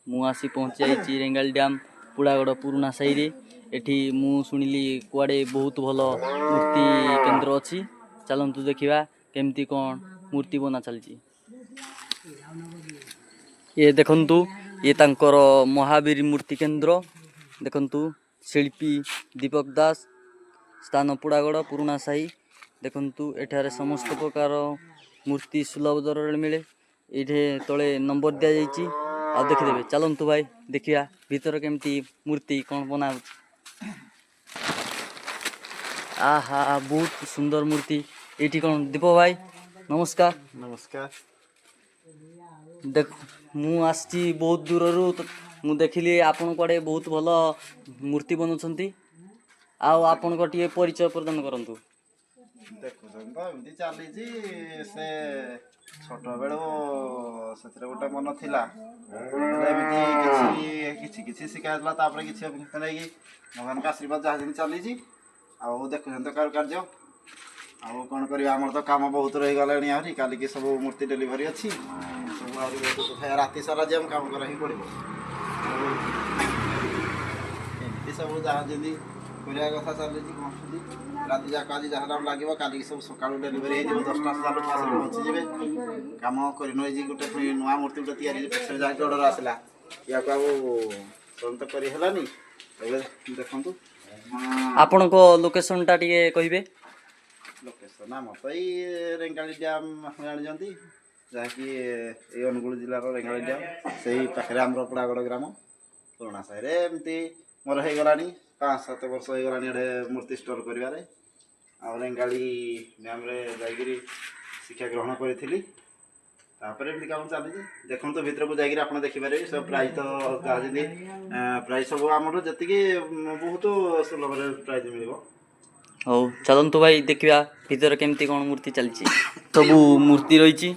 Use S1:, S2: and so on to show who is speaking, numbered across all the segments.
S1: ମୁଁ ଆସି ପହଞ୍ଚି ଯାଇଛି ରେଙ୍ଗାଲି ଡ୍ୟାମ୍ ପୁଳାଗଡ଼ ପୁରୁଣା ସାହିରେ। ଏଠି ମୁଁ ଶୁଣିଲି କୁଆଡ଼େ ବହୁତ ଭଲ ମୂର୍ତ୍ତି କେନ୍ଦ୍ର ଅଛି। ଚାଲନ୍ତୁ ଦେଖିବା କେମିତି କ'ଣ ମୂର୍ତ୍ତି ବନା ଚାଲିଛି। ଇଏ ଦେଖନ୍ତୁ, ଇଏ ତାଙ୍କର ମହାବୀର ମୂର୍ତ୍ତି କେନ୍ଦ୍ର। ଦେଖନ୍ତୁ, ଶିଳ୍ପୀ ଦୀପକ ଦାସ, ସ୍ଥାନ ପୁଡ଼ାଗଡ଼ ପୁରୁଣା ସାହି। ଦେଖନ୍ତୁ, ଏଠାରେ ସମସ୍ତ ପ୍ରକାର ମୂର୍ତ୍ତି ସୁଲଭ ଦରରେ ମିଳେ। ଏଇଠି ତଳେ ନମ୍ବର ଦିଆଯାଇଛି ଆଉ ଦେଖିଦେବେ। ଚାଲନ୍ତୁ ଭାଇ, ଦେଖିବା ଭିତରେ କେମିତି ମୂର୍ତ୍ତି କ'ଣ ବନା ହେଉଛି। ଆହା, ବହୁତ ସୁନ୍ଦର ମୂର୍ତ୍ତି। ଏଇଠି କ'ଣ, ଦୀପକ ଭାଇ ନମସ୍କାର।
S2: ନମସ୍କାର।
S1: ଦେଖ, ମୁଁ ଆସିଛି ବହୁତ ଦୂରରୁ ତ। ମୁଁ ଦେଖିଲି ଆପଣ କୁଆଡ଼େ ବହୁତ ଭଲ ମୂର୍ତ୍ତି ବନାଉଛନ୍ତି। ଆଉ ଆପଣଙ୍କ ଟିକେ ପରିଚୟ ପ୍ରଦାନ କରନ୍ତୁ।
S2: ଦେଖୁଛନ୍ତି ତ, ଏମିତି ଚାଲିଛି। ସେ ଛୋଟ ବେଳୁ ସେଥିରେ ଗୋଟେ ମନ ଥିଲା। ହେଲେ ଏମିତି କିଛି କିଛି କିଛି ଶିଖା ହେଇଥିଲା, ତାପରେ କିଛି ଅଭିଜ୍ଞତା ନେଇକି ଭଗବାନଙ୍କ ଆଶୀର୍ବାଦ ଯାହା ଯେମିତି ଚାଲିଛି। ଆଉ ଦେଖୁଛନ୍ତି ତ କାରୁକାର୍ଯ୍ୟ। ଆଉ କ'ଣ କରିବା, ଆମର ତ କାମ ବହୁତ ରହିଗଲାଣି। ଆହୁରି କାଲିକି ସବୁ ମୂର୍ତ୍ତି ଡେଲିଭରି ଅଛି ସବୁ। ଆହୁରି ବହୁତ କଥା, ରାତି ସାରା ଆଜି ଆମ କାମ କରିବା ହିଁ ପଡ଼ିବ। ଆଉ ଏମିତି ସବୁ ଯାହା ଯେମିତି କରିବା କଥା ଚାଲିଛି। କହୁଛନ୍ତି ରାତି ଯାକ ଆଜି ଯାହା ଦାମ ଲାଗିବ, କାଲିକି ସବୁ ସକାଳୁ ଡେଲିଭରି ହେଇଯିବ। 10ଟା ସୁଦ୍ଧା ଲୋକ ଆସିକି ପହଞ୍ଚିଯିବେ। କାମ କରି ନେଇଛି ଗୋଟେ, ପୁଣି ନୂଆ ମୂର୍ତ୍ତି ଗୋଟେ ତିଆରି ହେଇଛି। ପଛରେ ଯାହାକି ଅର୍ଡ଼ର ଆସିଲା, ୟାକୁ ଆଉ ତୁରନ୍ତ କରି ହେଲାନି। ଏବେ ଦେଖନ୍ତୁ।
S1: ଆପଣଙ୍କ ଲୋକେସନଟା ଟିକେ କହିବେ?
S2: ଲୋକେସନ ଆମର ତ ଏଇ ରେଙ୍ଗାଳି ଡ୍ୟାମ୍ ଆପଣ ଜାଣିଛନ୍ତି, ଯାହାକି ଏଇ ଅନୁଗୁଳ ଜିଲ୍ଲାର ରେଙ୍ଗାଳି ଡ୍ୟାମ୍, ସେଇ ପାଖରେ ଆମର ପୋଡ଼ାଗଡ଼ ଗ୍ରାମ ପୁରୁଣା ସାହିରେ। ଏମିତି ମୋର ହେଇଗଲାଣି 5-7 ବର୍ଷ ହେଇଗଲାଣି ଏଠି ମୂର୍ତ୍ତି ଷ୍ଟୋର୍ କରିବାରେ। ଆଉ ରେଙ୍ଗାଳି ଡ୍ୟାମ୍ରେ ଯାଇକିରି ଶିକ୍ଷା ଗ୍ରହଣ କରିଥିଲି। ତାପରେ ଏମିତି କାମ ଚାଲିଛି। ଦେଖନ୍ତୁ, ଭିତରକୁ ଯାଇକିରି ଆପଣ ଦେଖିପାରିବେ ସବୁ। ପ୍ରାଇସ୍ ତ ଯାହା ଯେମିତି ପ୍ରାଇସ୍ ସବୁ ଆମର ଯେତିକି ବହୁତ ସୁଲଭରେ ପ୍ରାଇସ୍ ମିଳିବ।
S1: ହଉ, ଚାଲନ୍ତୁ ଭାଇ, ଦେଖିବା ଭିତରେ କେମିତି କ'ଣ ମୂର୍ତ୍ତି ଚାଲିଛି। ସବୁ ମୂର୍ତ୍ତି ରହିଛି,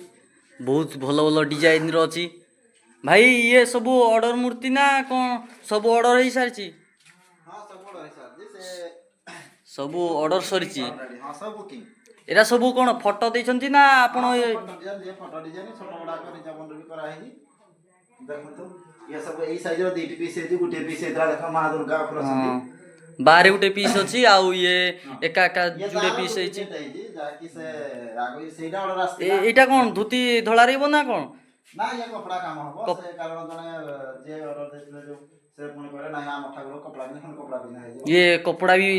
S1: ବହୁତ ଭଲ ଭଲ ଡିଜାଇନର ଅଛି। ଭାଇ, ଇଏ ସବୁ ଅର୍ଡ଼ର ମୂର୍ତ୍ତି ନା କ'ଣ? ସବୁ ଅର୍ଡ଼ର ହେଇସାରିଛି?
S2: ହଁ, ସବୁ ଅର୍ଡ଼ର ହେଇସାରିଛି ସେ।
S1: ସବୁ ଅର୍ଡ଼ର ସରିଛି?
S2: ହଁ, ସବୁ ବୁକିଂ।
S1: ଏଇଟା ସବୁ କ'ଣ ଫଟୋ ଦେଇଛନ୍ତି ନା ଆପଣ
S2: ଫଟୋ ଡିଜାଇନ ଯିଏ ଫଟୋ ଡିଜାଇନ, ଛୋଟ ବଡ଼ କରି ବି କରାହେଇଛି। ଦେଖନ୍ତୁ, ଇଏ ସବୁ ଏଇ ସାଇଜର ଦୁଇଟି ପିସ୍ ହେଇଛି। ଗୋଟିଏ ପିସ୍ ହେଇଥିଲା, ଦେଖ, ମା ଦୁର୍ଗା ଉପରେ ଅଛନ୍ତି।
S1: ହଁ, ବାହାରେ ଗୋଟେ ପିସ୍ ଅଛି ଆଉ ଇଏ ଏକା ଏକା
S2: ଇଏ
S1: ଯୋଡ଼େ
S2: ତାର
S1: ପିସ୍ ହେଇଛି।
S2: duplicate ହେଇଛି, ଯାହାକି ସେ ଆଗ ସେଇଟା ଅର୍ଡ଼ର ଆସିଥିଲା।
S1: ଏଇଟା କ'ଣ ଧୋତି ଧଳା ରହିବ ନା କ'ଣ?
S2: ନା, ଇଏ କପଡ଼ା କାମ ହବ। ସେ କାରଣ ଜଣେ ଯିଏ ଅର୍ଡ଼ର ଦେଇଥିଲେ ଯୋଉ, ସେ ପୁଣି କହିଲେ, ନାହିଁ, ଆମ ଠାକୁର କପଡ଼ା ପିନ୍ଧା, ପୁଣି କପଡ଼ା ପିନ୍ଧା ହେଇଯିବ।
S1: ଇଏ କପଡ଼ା ବି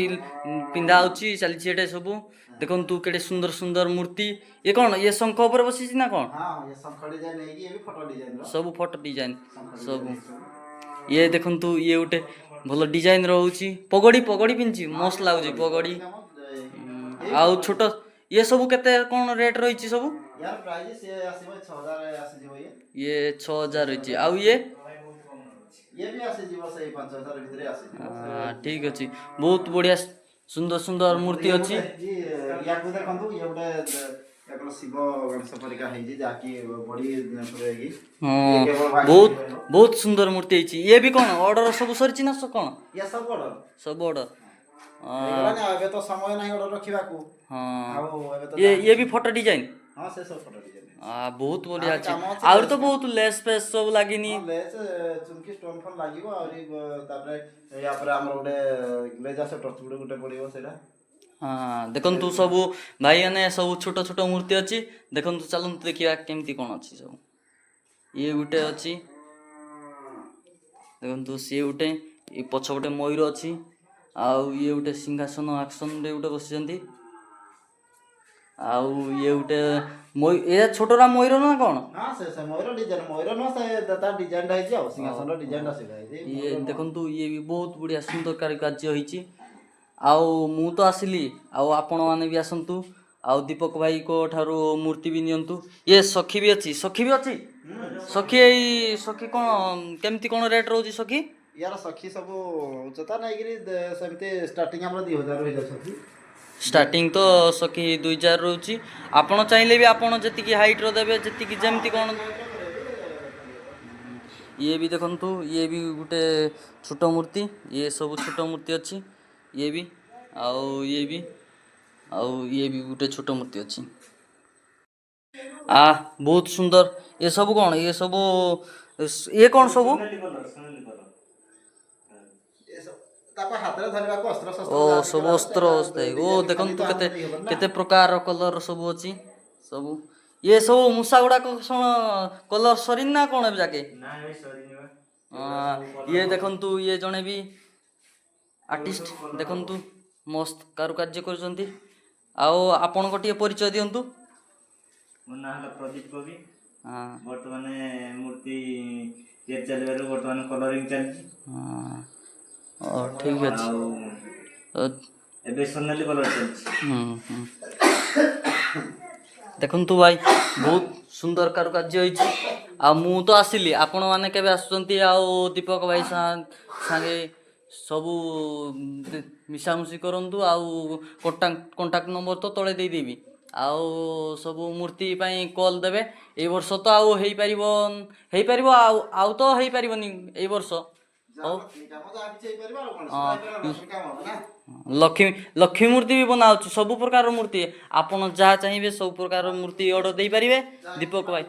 S1: ପିନ୍ଧା ହଉଛି, ଚାଲିଛି ଏଇଟା ସବୁ। ଦେଖନ୍ତୁ, କେଡ଼େ ସୁନ୍ଦର ସୁନ୍ଦର ମୂର୍ତ୍ତି। ଇଏ କ'ଣ, ଇଏ ଶଙ୍ଖ ଉପରେ ବସିଛି ନା କ'ଣ?
S2: ହଁ, ଇଏ ଶଙ୍ଖ ଡିଜାଇନ ହେଇକି, ଇଏ ବି ଫଟୋ ଡିଜାଇନର।
S1: ସବୁ ଫଟୋ ଡିଜାଇନ।
S2: ଶଙ୍ଖ
S1: ସବୁ।
S2: ଡିଜାଇନ ସବୁ।
S1: ଇଏ ଦେଖନ୍ତୁ, ଇଏ ଗୋଟେ ଭଲ ଡିଜାଇନ ରହୁଛି। ପଗଡ଼ି ପଗଡ଼ି ପିନ୍ଧିଛି, ମସ୍ତ ଲାଗୁଛି ପଗଡ଼ି।
S2: କାମ,
S1: ଆଉ ଛୋଟ ଇଏ ସବୁ କେତେ କ'ଣ ରେଟ୍ ରହିଛି ସବୁ?
S2: ୟାର ପ୍ରାଇସ୍ ସିଏ ଆସିବ 6000 ଆସିଯିବ ଇଏ।
S1: ଇଏ 6000 ରହିଛି। ଆଉ ଇଏ?
S2: ଇଏ ବି ଆସିଯିବ, ସେଇ 5000 ଭିତରେ ଆସିଯିବ।
S1: ଠିକ ଅଛି। ବହୁତ ବଢିଆ ସୁନ୍ଦର ସୁନ୍ଦର ମୂର୍ତ୍ତି ଅଛି।
S2: ୟାକୁ ଦେଖନ୍ତୁ, ଇଏ ଗୋଟେ ୟାଙ୍କର ଶିବ ଗଣେଶ ପରିକା ହେଇଛି, ଯାହାକି ବଡି ହେଇକି। ଇଏ କେବଳ
S1: ବହୁତ ବହୁତ ସୁନ୍ଦର ମୂର୍ତ୍ତି ହେଇଛି। ଇଏ ବି କ'ଣ ଅର୍ଡର ସବୁ ସରିଛି ନା କ'ଣ?
S2: ଇଏ ସବୁ ଅର୍ଡର।
S1: ସବୁ ଅର୍ଡର।
S2: ହେଇଗଲାଣି। ଆଉ ଏବେ ତ ସମୟ ନାହିଁ ଅର୍ଡର ରଖିବାକୁ। ଆଉ ଏବେ ତ
S1: ଇଏ ଇଏ ବି ଫଟୋ ଡିଜାଇନ?
S2: ହଁ, ସେ ସବୁ ଫଟୋ ଡିଜାଇନ।
S1: ବହୁତ ବଢିଆ
S2: ଆହୁରି
S1: ଅଛି।
S2: କାମ ଅଛି,
S1: ଆହୁରି ତ
S2: ଲେସ୍।
S1: ବହୁତ ଲେସ୍ ଫେସ୍ ସବୁ ଲାଗିନି।
S2: ହଁ, ଲେସ୍, ଚୁମକି, ଷ୍ଟୋନ୍ ଫୋନ୍ ଲାଗିବ ଆହୁରି। ତାପରେ ୟା ପରେ ଆମର ଗୋଟେ ଗ୍ଲେଜ୍ ଆସେ, ଟଚ୍ ଗୋଟେ ପଡ଼ିବ ସେଇଟା।
S1: ହଁ, ଦେଖନ୍ତୁ ସବୁ ଭାଇମାନେ, ସବୁ ଛୋଟ ଛୋଟ ମୂର୍ତ୍ତି ଅଛି। ଦେଖନ୍ତୁ, ଚାଲନ୍ତୁ ଦେଖିବା କେମିତି କ'ଣ ଅଛି ସବୁ। ଇଏ ଗୋଟେ ଅଛି, ଦେଖନ୍ତୁ, ସିଏ ଗୋଟେ। ଏ ପଛପଟେ ମୟୂର ଅଛି। ଆଉ ଇଏ ଗୋଟେ ସିଂହାସନ ଆସନରେ ଗୋଟେ ବସିଛନ୍ତି। ଆଉ ଇଏ ଗୋଟେ ଏ ଛୋଟରା ମୟୂର ନା କ'ଣ?
S2: ହଁ, ସେ ସେ ମୟୂର ଡିଜାଇନ, ମୟୂର ନୁହଁ, ସେ ତା ଡିଜାଇନଟା ହେଇଛି। ଆଉ ସିଂହାସନର ଡିଜାଇନଟା ସେଇଟା ହେଇଛି।
S1: ଇଏ ଦେଖନ୍ତୁ, ଇଏ ବି ବହୁତ ବଢ଼ିଆ ସୁନ୍ଦର କାରୁକାର୍ଯ୍ୟ ହେଇଛି। ଆଉ ମୁଁ ତ ଆସିଲି, ଆଉ ଆପଣମାନେ ବି ଆସନ୍ତୁ ଆଉ ଦୀପକ ଭାଇଙ୍କ ଠାରୁ ମୂର୍ତ୍ତି ବି ନିଅନ୍ତୁ। ଇଏ ସଖୀ ବି ଅଛି, ସଖୀ ବି ଅଛି। ସଖୀ, ଏଇ ସଖୀ କ'ଣ କେମିତି କ'ଣ ରେଟ୍ ରହୁଛି ସଖୀ?
S2: ୟାର ସଖୀ ସବୁ ଉଚ୍ଚତା ନେଇକିରି ସେମିତି ଷ୍ଟାର୍ଟିଂ ଆମର 2000 ହେଇଯାଉଛି ସଖୀ।
S1: ଷ୍ଟାର୍ଟିଂ ତ ସଖୀ 2000 ରହୁଛି। ଆପଣ ଚାହିଁଲେ ବି ଆପଣ ଯେତିକି ହାଇଟ୍ର ଦେବେ, ଯେତିକି ଯେମିତି କ'ଣ। ଇଏ ବି ଦେଖନ୍ତୁ, ଇଏ ବି ଗୋଟେ ଛୋଟ ମୂର୍ତ୍ତି। ଇଏ ସବୁ ଛୋଟ ମୂର୍ତ୍ତି ଅଛି। ଇଏ ବି, ଆଉ ଇଏ ବି, ଆଉ ଇଏ ବି ଗୋଟେ ଛୋଟ ମୂର୍ତ୍ତି ଅଛି। ବହୁତ ସୁନ୍ଦର। ଏ ସବୁ କ'ଣ? ଇଏ ସବୁ ଇଏ କ'ଣ ସବୁ?
S3: ସୁନେଲି କଲର, ସୁନେଲି କଲର।
S2: ତାକୁ ହାତରେ ଧରିବାକୁ ଅସ୍ତ୍ର ଶସ୍ତ୍ର
S1: ଓ,
S2: ଯାହା ବି
S1: ସବୁ
S2: କରା
S1: ଅସ୍ତ୍ର
S2: ହଉଛି,
S1: ଓ,
S2: design
S1: ଦେଖନ୍ତୁ
S2: ଖାଲି ତ
S1: କେତେ
S2: ହାତରେ ଦେଇହବନି ନା।
S1: କେତେ ପ୍ରକାର କଲର ସବୁ ଅଛି ସବୁ। ଇଏ ସବୁ ମୂଷା ଗୁଡାକ କଣ କଲର ସରିନି ନା କ'ଣ ଏବେ ଯାକେ?
S3: ନା, ଏବେ ସରିନି ବା।
S1: ଇଏ ଦେଖନ୍ତୁ, ଇଏ ଜଣେ ବି ଆର୍ଟିଷ୍ଟ। ଦେଖନ୍ତୁ, ମସ୍ତ କାରୁକାର୍ଯ୍ୟ କରୁଛନ୍ତି। ଆଉ ଆପଣଙ୍କ ଟିକେ ପରିଚୟ ଦିଅନ୍ତୁ।
S3: ମୋ ନାଁ ହେଲା ପ୍ରଦୀପ କବି। ବର୍ତ୍ତମାନ ମୂର୍ତ୍ତି ତିଆରି ଚାଲିବାରୁ ବର୍ତ୍ତମାନ କଲରିଂ ଚାଲିଛି।
S1: ହଁ, ଓ, ଠିକ ଅଛି।
S3: ଆଉ ଏବେ ସୁନେଲି କଲର ଚାଲିଛି।
S1: ହୁଁ ହୁଁ ଦେଖନ୍ତୁ ଭାଇ, ବହୁତ ସୁନ୍ଦର କାରୁକାର୍ଯ୍ୟ ହେଇଛି। ଆଉ ମୁଁ ତ ଆସିଲି, ଆପଣମାନେ କେବେ ଆସୁଛନ୍ତି? ଆଉ ଦୀପକ ଭାଇ ସାଙ୍ଗେ ସବୁ ମିଶାମିଶି କରନ୍ତୁ। ଆଉ କଣ୍ଟାକ୍ଟ ନମ୍ବର ତ ତଳେ ଦେଇଦେବି। ଆଉ ସବୁ ମୂର୍ତ୍ତି ପାଇଁ କଲ୍ ଦେବେ। ଏଇ ବର୍ଷ ତ ଆଉ ହେଇପାରିବ ହେଇପାରିବ ଆଉ ଆଉ ତ ହେଇପାରିବନି ଏଇ ବର୍ଷ।
S2: ଯାହା ଲକ୍ଷ୍ମୀ କାମ ଯାହା କିଛି ହେଇପାରିବ, ଆଉ କଣ ହେଇପାରିବ, ଲକ୍ଷ୍ମୀ କାମ ହବ ନା।
S1: ଲକ୍ଷ୍ମୀ ଲକ୍ଷ୍ମୀ ମୂର୍ତ୍ତି ବି ବନାଉଛି। ସବୁ ପ୍ରକାରର ମୂର୍ତ୍ତି, ଆପଣ ଯାହା ଚାହିଁବେ ସବୁ ପ୍ରକାରର ମୂର୍ତ୍ତି ଅର୍ଡ଼ର ଦେଇପାରିବେ। ଦୀପକ ଭାଇ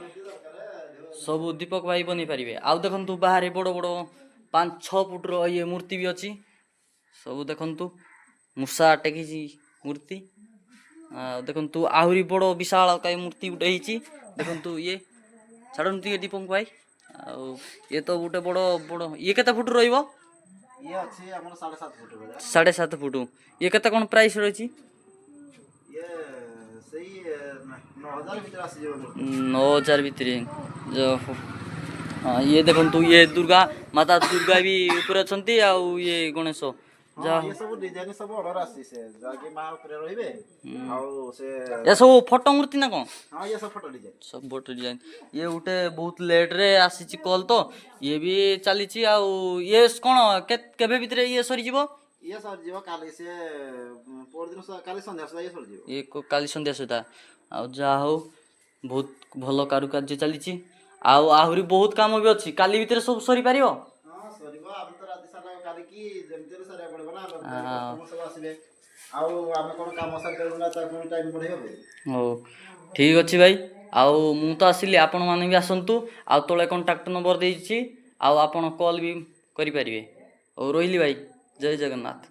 S1: ସବୁ, ଦୀପକ ଭାଇ ବନେଇ ପାରିବେ। ଆଉ ଦେଖନ୍ତୁ, ବାହାରେ ବଡ଼ ବଡ଼ 5-6 ଫୁଟର ଇଏ ମୂର୍ତ୍ତି ବି ଅଛି ସବୁ। ଦେଖନ୍ତୁ, ମୂଷା ଟେକିଛି ମୂର୍ତ୍ତି। ଆଉ ଦେଖନ୍ତୁ, ଆହୁରି ବଡ଼ ବିଶାଳକାୟ ମୂର୍ତ୍ତି ଗୋଟେ ହେଇଛି। ଦେଖନ୍ତୁ, ଇଏ ଛାଡ଼ନ୍ତୁ ଟିକେ ଦୀପକ ଭାଇ। ଆଉ ଇଏ ତ ଗୋଟେ ବଡ଼ ବଡ଼, ଇଏ କେତେ ଫୁଟ ରହିବ?
S2: ଇଏ ଅଛି ଆମର 7.5 ଫୁଟ ଭଳିଆ।
S1: 7.5 ଫୁଟ। ଇଏ କେତେ କ'ଣ ପ୍ରାଇସ୍ ରହିଛି?
S2: ଇଏ ସେଇ 9,000 ଭିତରେ ଆସିଯିବ ମୂର୍ତ୍ତି।
S1: 9,000 ଭିତରେ। ହଁ, ଇଏ ଦେଖନ୍ତୁ, ଇଏ ଦୁର୍ଗା ମାତା, ଦୁର୍ଗା ବି ଉପରେ ଅଛନ୍ତି ଆଉ ଇଏ ଗଣେଶ। ଯାହା
S2: ହଁ, ଇଏ ସବୁ ଡିଜାଇନ ସବୁ ଅର୍ଡର ଆସିଛି। ସେ ଯାହାକି ମା ଉପରେ ରହିବେ ଆଉ ସେ
S1: ଏ ସବୁ ଫଟୋ ମୂର୍ତ୍ତି ନା କ'ଣ?
S2: ହଁ, ଇଏ ସବୁ ଫଟୋ ଡିଜାଇନ।
S1: ସବୁ ଫଟୋ ଡିଜାଇନ। ଇଏ ଗୋଟେ ବହୁତ ଲେଟରେ ଆସିଛି କଲ୍ ତ, ଇଏ ବି ଚାଲିଛି। ଆଉ ଇଏ କ'ଣ କେବେ ଭିତରେ ଇଏ ସରିଯିବ?
S2: ଇଏ ସରିଯିବ କାଲି, ସେ ପରଦିନ କାଲି ସନ୍ଧ୍ୟା ସୁଦ୍ଧା ଇଏ ସରିଯିବ।
S1: ଇଏ କାଲି ସନ୍ଧ୍ୟା ସୁଦ୍ଧା। ଆଉ ଯାହା ହଉ, ବହୁତ ଭଲ କାରୁକାର୍ଯ୍ୟ ଚାଲିଛି। ଆଉ ଆହୁରି ବହୁତ କାମ ବି ଅଛି। କାଲି ଭିତରେ ସବୁ ସରିପାରିବ?
S2: ହଁ, ସରିବ। ଆମେ ତ ରାତି ସାରା କାଲିକି ଯେମିତି ହେଲେ ସାରିବାକୁ ପଡିବ ନା, କଷ୍ଟମର ସବୁ ଆସିବେ। ଆଉ ଆମେ କ'ଣ କାମ ସାରିପାରିବୁ ନା, ତାକୁ ପୁଣି ଟାଇମ୍ ବଢେଇ ହବ?
S1: ହଉ, ଠିକ୍ ଅଛି ଭାଇ। ଆଉ ମୁଁ ତ ଆସିଲି, ଆପଣମାନେ ବି ଆସନ୍ତୁ। ଆଉ ତଳେ କଣ୍ଟାକ୍ଟ ନମ୍ବର ଦେଇଛି, ଆଉ ଆପଣ କଲ୍ ବି କରିପାରିବେ। ହଉ, ରହିଲି ଭାଇ, ଜୟ ଜଗନ୍ନାଥ।